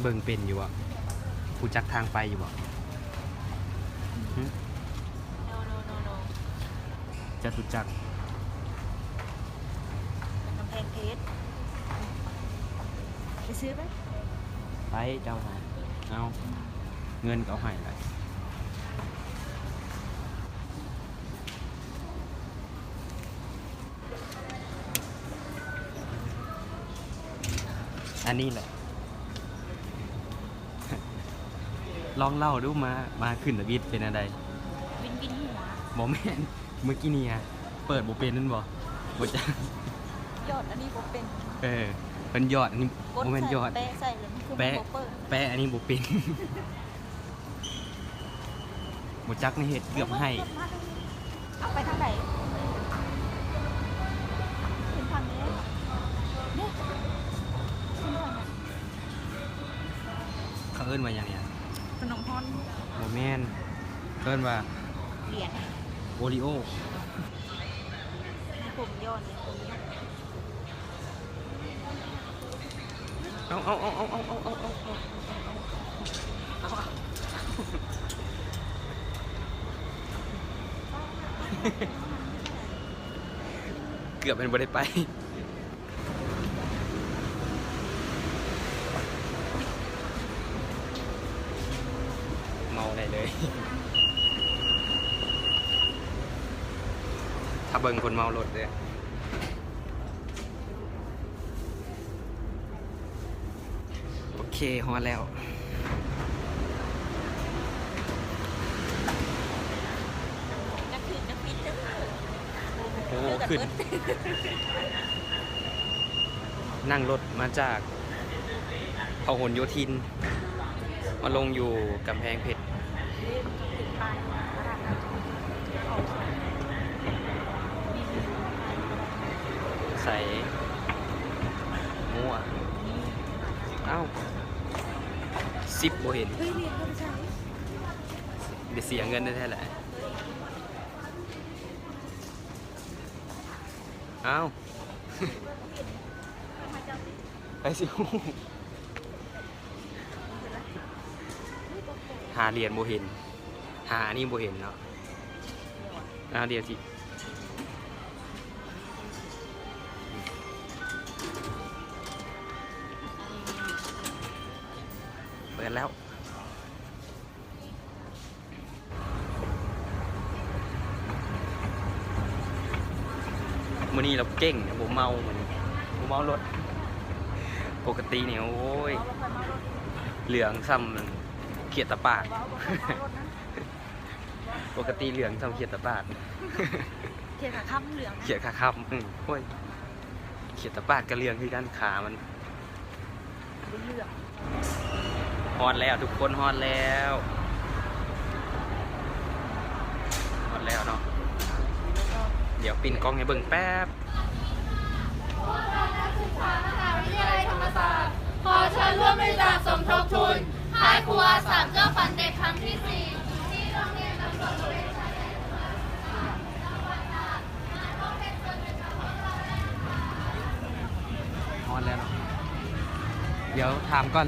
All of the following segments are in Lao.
ເບິ່ງເປັນຢູ່ບໍ່? ຮູ້ຈັກທາງໄປຢູ່ບໍ່? ຫຶ? No, no, no, no. ຈະຮູ້ຈັກ ກຳແພງເພັດ ໄປຊື້ໄປ. ໄປ ເຈົ້າຫາ ເອົາ ເງິນກໍເອົາໃຫ້ລະ. ອັນນີ້ແຫຼະ ລອງເລົ່າດູ ມາ ມາຂຶ້ນທະວິດເປັນແນວໃດ? ວິນວິນຫົວ. ບໍ່ແມ່ນ ເມື່ອກີ້ນີ້ຮະ ເປີດບໍ່ເປັນແມ່ນບໍ່? ບໍ່ຈັກ. ຢອດອັນນີ້ບໍ່ເປັນ. ເອີ ເພິ່ນຢອດອັນນີ້ ກົດ ບໍ່ແມ່ນຢອດ ໃສ່ ແປະໃສ່ ແລ້ວມັນຄື ແປະ ມັນບໍ່ເປີດ ແປະອັນນີ້ບໍ່ເປັນ. ບໍ່ຈັກໃນເຮັດເກືອບໃຫ້. ເອົາໄປທາງໃດ? ຂຶ້ນທາງນີ້ ນີ້ ຂຶ້ນທາງນັ້ນ. ເຂົາເອີ້ນວ່າຫຍັງນີ້? ຂະໜົມຮ່ອນ. ບໍ່ແມ່ນ ເອີ້ນວ່າຫຼຽນ ໂອຣີໂອ. ມີຜົມຍ້ອນ ມີຜົມຍ້ອນ. ເອົາ ເອົາ ເອົາ ເກືອບແມ່ນບໍ່ໄດ້ໄປ. ເມົາໄດ້ເລີຍ ຖ້າເບິ່ງຄົນເມົາລົດເດີ້. ໂອເຄ ຮອດແລ້ວ. ໂອ້ ຂຶ້ນ ນັ່ງລົດມາຈາກພະຫນໂຍທິນ ມາລົງຢູ່ກຳແພງເພັດ. ໃສ ມົ້ວ ອ້າວ ຊິບບໍ່ເຫັນ. ໄດ້ເສຍເງິນແທ້ໆແຫຼະ. ອ້າວ ໃຜຊິຮູ້ ຫາຫຼຽນບໍ່ເຫັນ ຫາອັນນີ້ບໍ່ເຫັນເນາະ. ອ້າວ ດຽວຊິ ເປີດແລ້ວ. ມື້ນີ້ລາວເກັ່ງ ບໍ່ເມົາມື້ນີ້ ບໍ່ເມົາລົດ. ປົກກະຕິນີ້ ໂອ້ຍ ເຫຼືອງສ່ຳຂຽດຕາປາດ. ປົກກະຕິເຫຼືອງສ່ຳຂຽດຕາປາດ ຂຽດຂາຄຳເຫຼືອງ ຂຽດຂາຄຳ. ໂອ້ຍ ຂຽດຕາປາດກະເຫຼືອງຄືກັນ ຂາມັນ. ຮອດແລ້ວທຸກຄົນ ຮອດແລ້ວ ຮອດແລ້ວເນາະ. ດຽວປິ່ນກ້ອງໃຫ້ເບິ່ງແປັບ. ພວກເຮົານັກສຶກສາມະຫາວິທະຍາໄລທຳມະສາດ ຂໍເຊີນຮ່ວມບໍລິຈາກສົມທົບທຶນ ຄ້າຍຄູອາສາເພື່ອຝັນເດັກຄັ້ງທີສີ່ ທີ່ໂຮງຮຽນຕຳຫຼວດ ຮອດແລ້ວເນາະ ດຽວຖາມກ່ອນ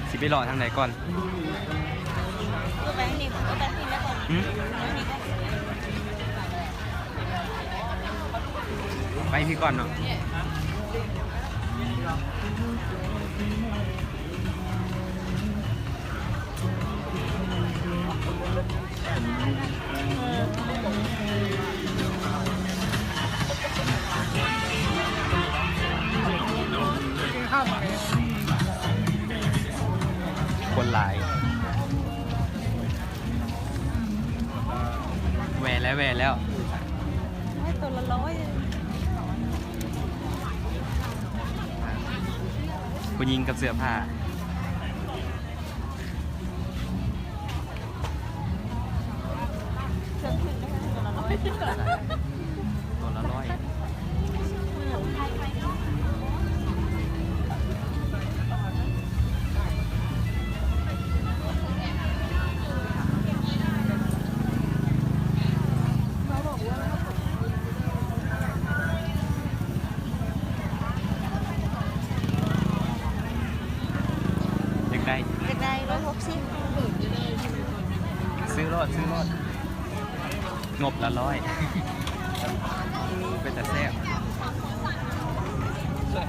ຊິໄປເລາະທາງໃດກ່ອນ? ເອີ ໄປທາງນີ້ ເອີ ໄປທາງນີ້ແລ້ວກ່ອນ. ຫຶ? ໄປພີ້ກ່ອນເນາະ. ຄົນຫຼາຍ. ແວ່ແລ້ວ ແວ່ແລ້ວ. ໂອ້ຍ ໂຕລະຮ້ອຍ. ຜູ້ຍິງກັບເສື້ອຜ້າ. ເຄື່ອງຂຶ້ນໄດ້ເທົ່າໃດ? ໂຕລະຮ້ອຍ. ມາບອກວ່າ ຊື້ໂລດ ງົບລະຮ້ອຍ ເປັນຕາແຊບ. ອ່າ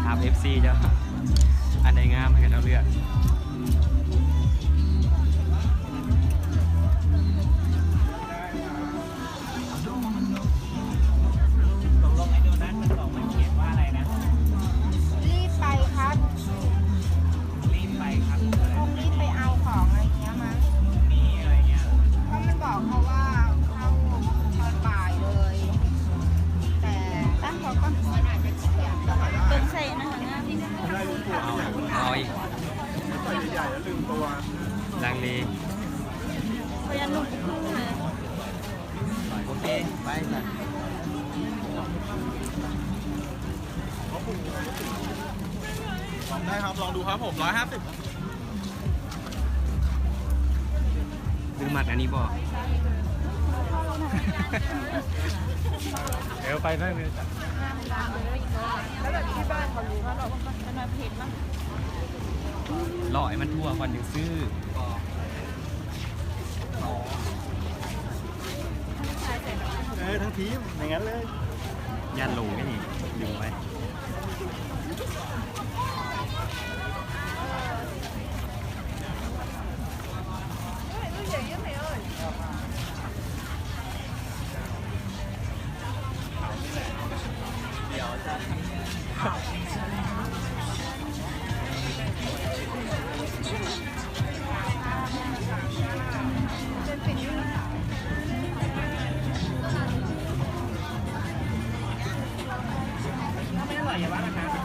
ຖາມເອັຟຊີເຈົ້າ ອັນໃດງາມໃຫ້ເຂົາເລືອກ. ຕົກລົງໃນໂດນັດມັນຂອງມັນຂຽນວ່າອະໄລນະ? รีบไปครับ รีบไปครับ คงรีบไปเอาของอะไรเงี้ยมั้ง พรุ่งนี้อะไรเงี้ย ก็มันบอกเขาว่าเข้าตอนบ่ายเลย แต่ตั้งเขาก็มันอาจจะเขียน เบิ่ງໃສ່นะ ເອົາອີກ ລັງເລ ເຂົາຍັງໜຸ່ມຂຶ້ນເລີຍ. ໂອເຄ ໄປຊັ້ນ ได้ครับ ลองดูครับผม ร้อยห้าสิบ ຫຼືມັກອັນນີ້ບໍ່? ເອີ ໄປໄດ້ເລີຍຈ້ະ ລໍໃຫ້ມັນທົ່ວກ່ອນຈັ່ງຊື້. ເອີ ທັງທີມຢ່າງນັ້ນເລີຍ ຢ້ານຫຼົງໄດ໋ນີ້ ດຶງໄວ້.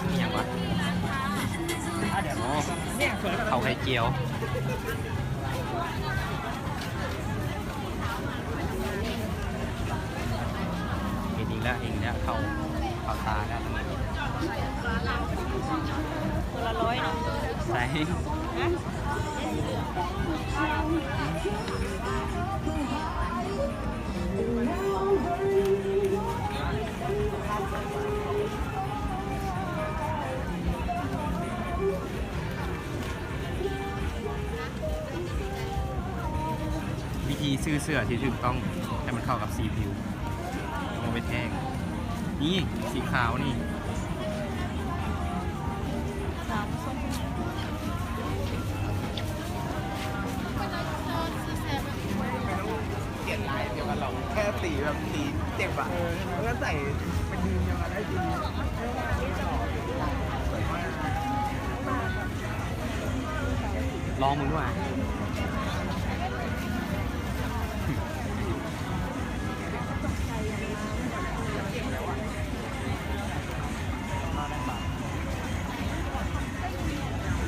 ອີ່ຫຍັງວະ? ອໍ ເຂົ້າໄຂ່ຈຽວ. ເຫັນອີກແລ້ວ ເຫັນອີກແລ້ວ ເຂົ້າ ເຂົ້າຕາແລ້ວ ຄົນລະຮ້ອຍເນາະ ໃສ່ ຮະ? ວິທີຊື້ເສື້ອທີ່ຖືກຕ້ອງໃຫ້ມັນເຂົ້າກັບສີຜິວ ບໍ່ໄປແທງ ນີ້ ສີຂາວນີ້ เปลี่ยนลายเดียวกันหรอก แค่สีแบบสีเจ็บอะ เออ มันก็ใส่เป็นทีมเดียวกันได้ดี ลองมึงด้วย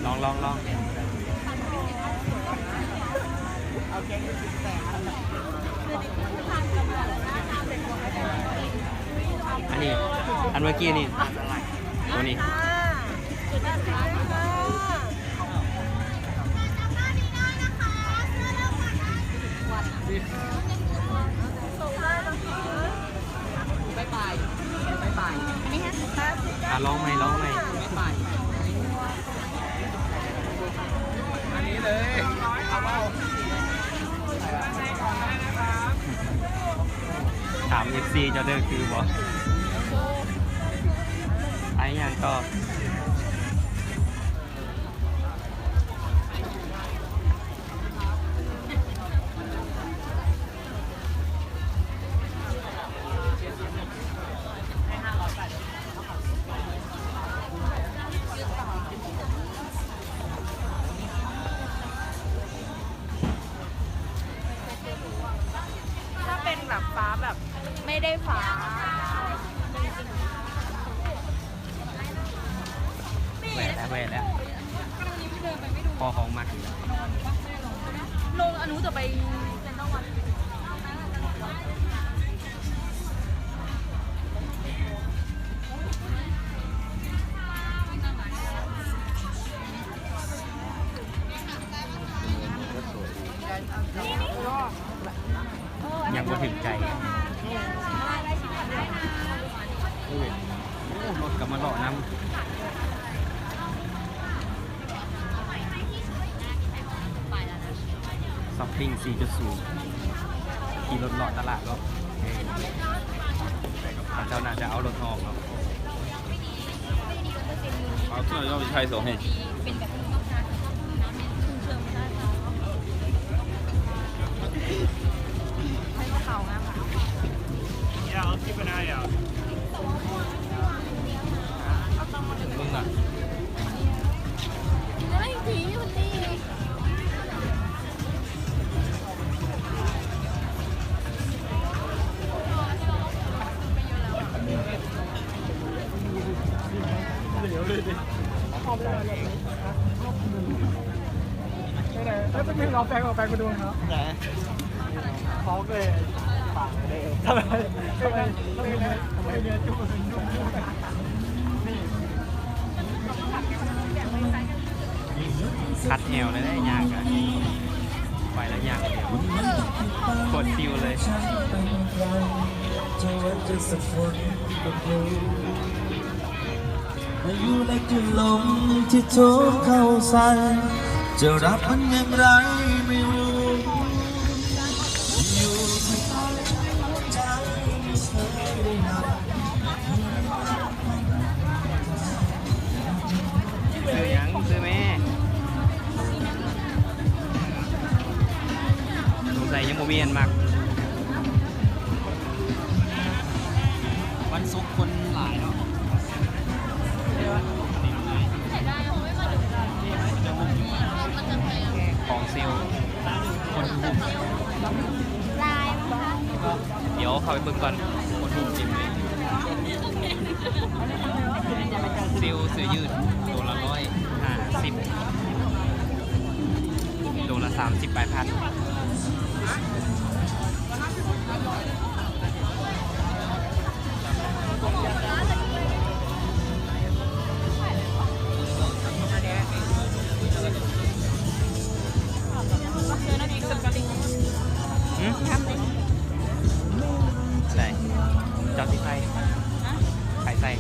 ลอง ลอง ลอง อันนี้ อันเมื่อกี้นี่ ตัวนี้ ບາຍບາຍ ບາຍບາຍ ອັນນີ້ຮະ ອ່ະ ລອງໃໝ່ ລອງໃໝ່ ບາຍບາຍ ອັນນີ້ເລີຍ ເອົາເວົ້າ ຖາມເອັຟຊີ ເຈົ້າເດີ ຄືບໍ່? ໄອ້ຫຍັງກໍ ถ้าเป็นแบบฟ้าแบบไม่ได้ฟ้า แหวะแล้ว แหวะแล้ว พอของมัก ลงอนุจะไปเซ็นทรัลเวิลด์ ยังบ่ถึงใจ โควิด ລົດກໍມາເລາະນຳ ຊັອບປິງສີ່ຈຸດສູນ ຂີ່ລົດເລາະຕະຫຼາດເນາະ. ເຂົາເຈົ້າໜ້າຈະເອົາລົດອອກເນາະ. ຄັດແອວໄດ້ ຍ່າງກະໄປແລ້ວຍ່າງ ໂຄດຊິວເລີຍ. ຊື້ຫຍັງ? ຊື້ແມ່. ສົງໄສຍັງບໍ່ມີອັນມັກ. ວັນສຸກຄົນຫຼາຍເນາະ. ຂອງເຊວ ຄົນຫຸ້ມ ລາຍ ດຽວເຂົ້າໄປເບິ່ງກ່ອນ. ຄົນຫຸ້ມເຕັມເລີຍ. ເຊວເສື້ອຢືດ ໂຕລະຮ້ອຍຫ້າສິບ ໂຕລະສາມສິບປາຍພັນ. ຫື? ໃສ່ ເຈົ້າຊິໃສ່ ໃສ່ ໃສ່.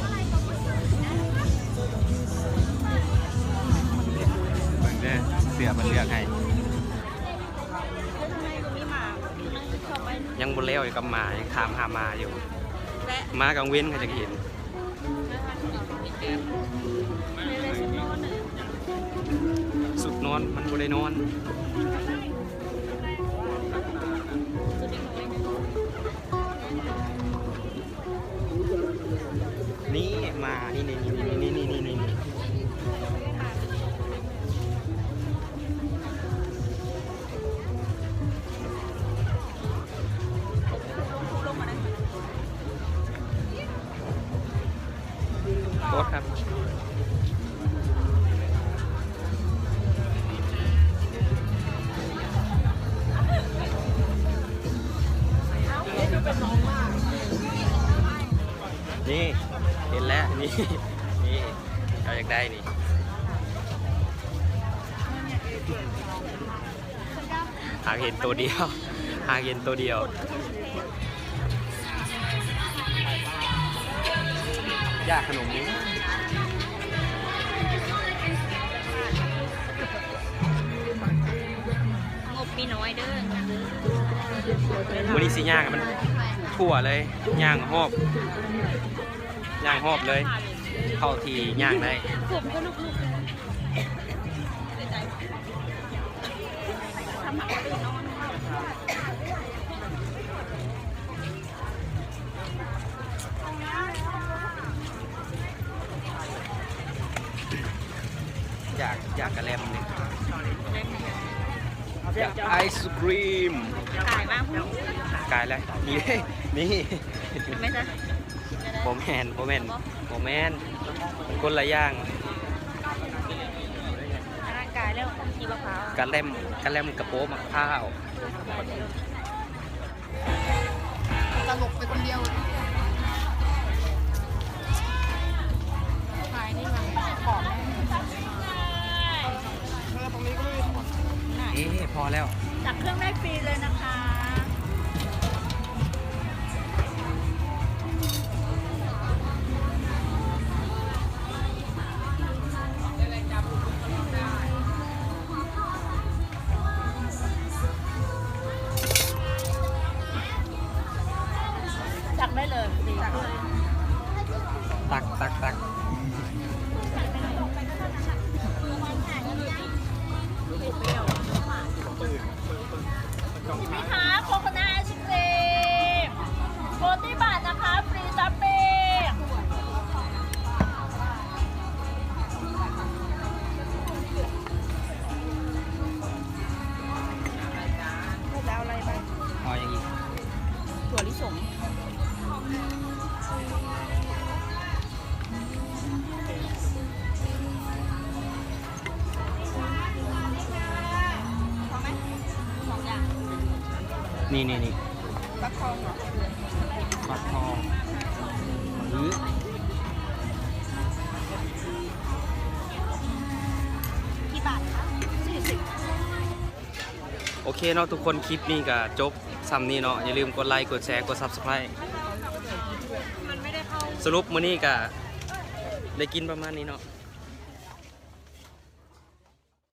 ເບິ່ງເດີ ເສື້ອເພິ່ນເລືອກໃຫ້. ຍັງບໍ່ແລ້ວຢູ່ກັບໝາ ຍັງຖາມຫາໝາຢູ່. ມາກາງເວັນກໍຈະເຫັນ. ສຸດນອນມັນບໍ່ໄດ້ນອນ. ນີ້ໝາ ນີ້ ນີ້ ນີ້. ໂທດຄັບ. ນີ້ ເຫັນແລ້ວ ນີ້ ນີ້ ເຈົ້າຢາກໄດ້ນີ້. ຫາກເຫັນໂຕດຽວ ຫາກເຫັນໂຕດຽວ. ຢາກຂະໜົມນີ້. ງົບມີນ້ອຍເດີ ງົບເດີ. ມື້ນີ້ຊິຍ່າງໃຫ້ມັນທົ່ວເລີຍ ຍ່າງຮອບ ຍ່າງຮອບເລີຍ ເທົ່າທີ່ຍ່າງໄດ້. ຢາກ ຢາກກະແລັມນີ້ ຢາກໄອສະຄຣີມ. ກາຍມາພຸ້ນ ກາຍແລ້ວ ນີ້ ນີ້. ບໍ່ແມ່ນ ບໍ່ແມ່ນ ບໍ່ແມ່ນ ຄົນລະຢ່າງ. ອັນນັ້ນກາຍແລ້ວ ຄົນຂີ່ມະພ້າວ ກະແລັມ ກະແລັມກະໂປະໝາກພ້າວ. ຕະຫຼົກໄປຄົນດຽວ. ຂາຍນີ້ມັນຂອງ ເອີ ຕົງນີ້ກໍມີຂອງ. ເອ ພໍແລ້ວ ຈັບເຄື່ອງໄດ້ຟຣີເລີຍນະຄະ. ນີ້ໆໆ ຟັກທອງເຫາະ? ຟັກທອງ ອື ໂອເຄເນາະທຸກຄົນ ຄລິບນີ້ກະຈົບຊ່ຳນີ້ເນາະ ຢ່າລືມກົດໄລ ກົດແຊ ກົດ Subscribe ສະຫຼຸບມື້ນີ້ກະໄດ້ກິນປະມານນີ້ເນາະ.